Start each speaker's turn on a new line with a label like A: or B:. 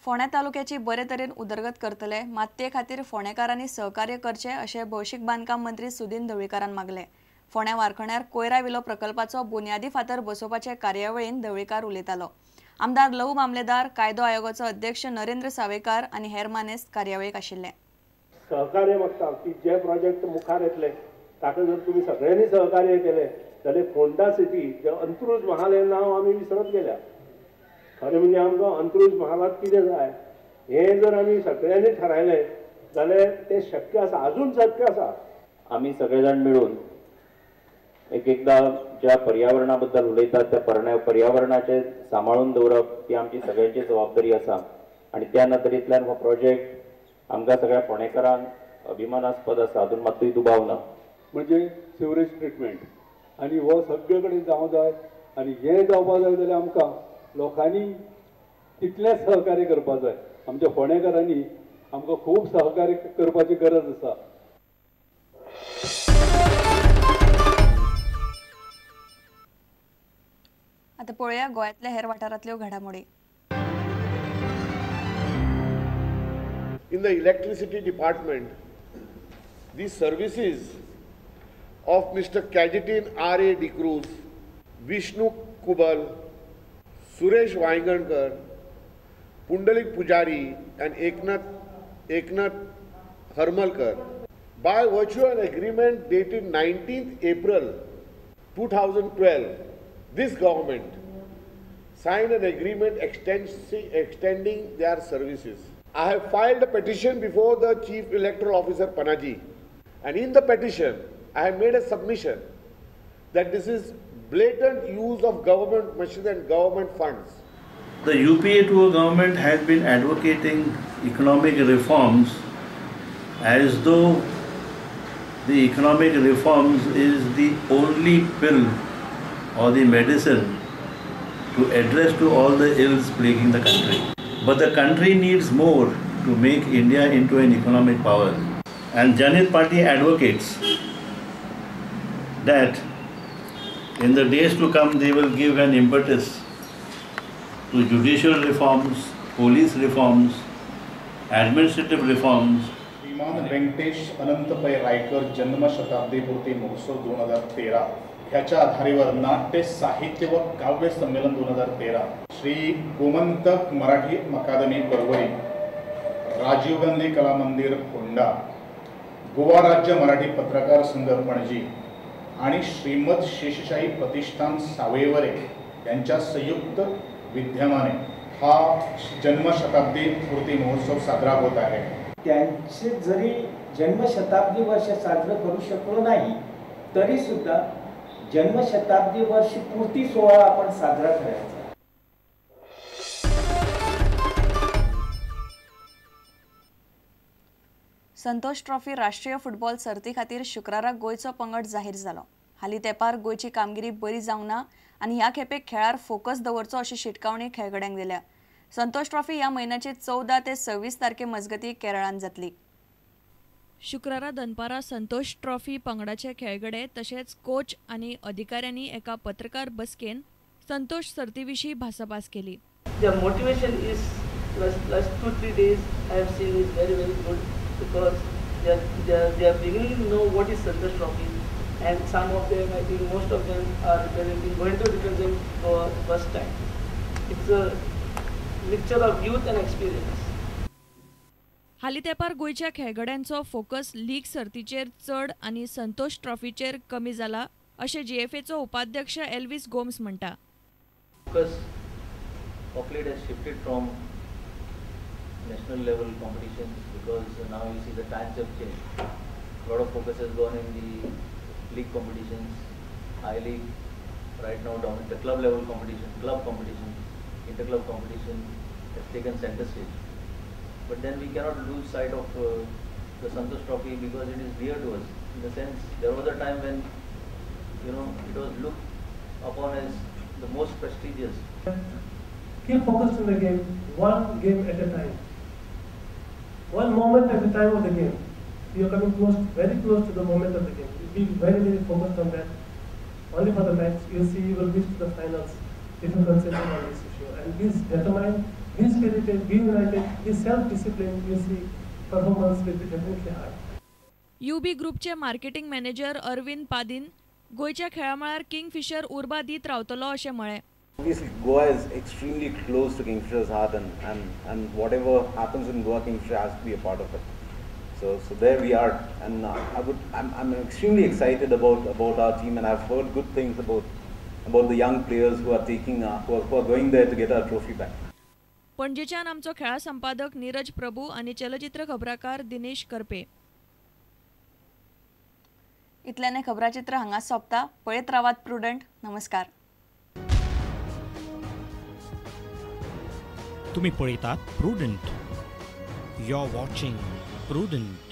A: फोंड्या तालुक्याची बरे तरेन उदरगत करतले, मात ते खातीर फोंडेकारांनी सहकार्य करचें अशें भौशीक बांदकाम मंत्री सुदिन ढवळीकारान मागलें. फोंड्या वारखण्यार कोयरा विलो प्रकल्पाचो बुन्यादी फातर बसोवपाचे कार्यावळीन ढवळीकार उलयतालो. आमदार लहू मामलेदार, कायदो आयोगाचो अध्यक्ष नरेंद्र सावेकार आनी हेर मानेस्त कार्यावळीक आशिल्ले.
B: सहकार्य मागता की जे प्रोजेक्ट मुखार येतले ताका जर तुमी सगळ्यांनी सहकार्य केलें जाल्यार फोंडा सिटी जे अंत्रुज महाल हें नांव आमी विसरत गेल्या. खरें म्हणजे आमकां अंत्रुज महालांत कितें जाय हें जर आमी सगळ्यांनी थारायलें जाल्यार तें शक्य आसा, अजून शक्य आसा.
C: आमी सगळे जाण मिळून एक एकदा ज्या पर्यावरणा बद्दल उलयतात त्या पर्यावरणाचें सांबाळून दवरप ही आमची सगळ्यांची जबाबदारी आसा आनी त्या नदरेंतल्यान हो प्रोजेक्ट आमकां सगळ्या फोंडेकारांक अभिमानास्पद आसा, हातूंत मात्तूय दुबाव ना.
D: म्हणजे सिवरेज ट्रिटमेंट आनी हो सगळे कडेन जावंक जाय आनी हें जावपाक जाय जाल्यार आमकां लोकांनी तितलेंच सहकार्य करपाक जाय. आमच्या फोंडेकारांनी आमकां खूब सहकार्य करपाची गरज आसा.
A: आता पळोवया गोंयांतल्या हेर वाठारांतल्यो घडामोडी.
E: In the electricity department, the services of Mr. Cajetan R.A. D'Cruz, Vishnu Kubal, Suresh Vaingankar, Pundalik Pujari and Eknath Harmalkar by virtue of an agreement dated 19th April 2012, this government signed an agreement extending their services. I have filed a petition before the Chief Electoral Officer Panaji, and in the petition I have made a submission that this is blatant use of government machines and government funds.
F: The UPA 2 government has been advocating economic reforms as though the economic reforms is the only pill or the medicine to address to all the ills plaguing the country. But the country needs more to make India into an economic power. And Janhit Party advocates that in the days to come they will give an impetus to judicial reforms, police reforms, administrative reforms.
G: श्रीमान वेंकटेश अनंत पै रायकर जन्मशताब्दी पूर्ती महोत्सव 2013 ह्याच्या आधारेवर नाट्य साहित्य व काव्य संमेलन 2013 श्री गोमंतक मराठी अकादमी परवरी, राजीव गांधी कला मंदिर फोंडा, गोवा राज्य मराठी पत्रकार संघ पणजी आणि श्रीमद शेषशाही प्रतिष्ठान सावयवरे यांच्या संयुक्त विद्यमाने हा जन्मशताब्दी पूर्ती महोत्सव साजरा होत आहे.
H: त्यांचे जरी जन्मशताब्दी वर्ष साजरं करू शकलो नाही तरी सुद्धा जन्मशताब्दी वर्ष पूर्ती सोहळा आपण साजरा करायचा.
A: संतोष ट्रॉफी राष्ट्रीय फुटबॉल सर्ती खातीर शुक्राराक गोंयचो पंगड जाहीर जालो. हालीं तेंपार गोंयची कामगिरी बरी जावंक ना आनी ह्या खेपेक खेळार फोकस दवरचो अशी शिटकावणी खेळगड्यांक दिल्या. संतोष ट्रॉफी ह्या म्हयन्याचे 14 ते 26 तारखे मजगती केरळांत जातली. शुक्रारा दनपारा संतोष ट्रॉफी पंगडाचे खेळगडे तशेंच कोच आनी अधिकाऱ्यांनी एका पत्रकार बसकेन संतोष सर्ती विशीं भासाभास केली.
I: The motivation is last 2-3 days I have seen is very very good because they are beginning to know what is Santosh Trophy, and some of them, I think most of them are representing, going to represent for first time. It's a mixture of youth and experience.
A: हालीं तेंपार गोंयच्या खेळगड्यांचो focus league सर्तीचेर चड आनी संतोष ट्रॉफीचेर कमी जाला अशें जीएफएचो उपाध्यक्ष एल्विस गोम्स म्हणटा.
J: Focus of late has shifted from national level competitions because now you see the times have changed. A lot of focus has gone in the league competitions, I League, right now down at the club level competition, club competition, inter-club competition has taken center stage. But then we cannot lose sight of the Santosh Trophy because it is dear to us. In the sense, there was a time when, you know, it was looked upon as the most prestigious.
K: Keep focused on the game, one game at a time. One moment at a time of the game. You are coming close, very close to the moment of the game. You be very, very focused on that. Only for the match, you see you will reach to the finals if you concentrate on this issue. And please determine Be spirited, be united, be self-disciplined, you see performance will be definitely high.
A: UB ग्रुपचे marketing manager Arvind पादीन गोंयच्या खेळामळार Kingfisher उर्बा दीत रावतलो अशें म्हळें.
L: Obviously, Goa is extremely close to Kingfisher's heart, and whatever happens in Goa, Kingfisher has to be a part of it. So there we are, and I'm extremely excited about our team, and I've heard good things about the young players who are taking who are going there to get our trophy back.
A: पणजेच्यान आमचो खेळा संपादक नीरज प्रभू आनी चलचित्र खबराकार दिनेश करपे. इतल्याने खबराचित्र हांगा सोंपता. पळयत रावात प्रुडंट. नमस्कार.
M: तुम्ही पळयतात Prudent. You are watching Prudent.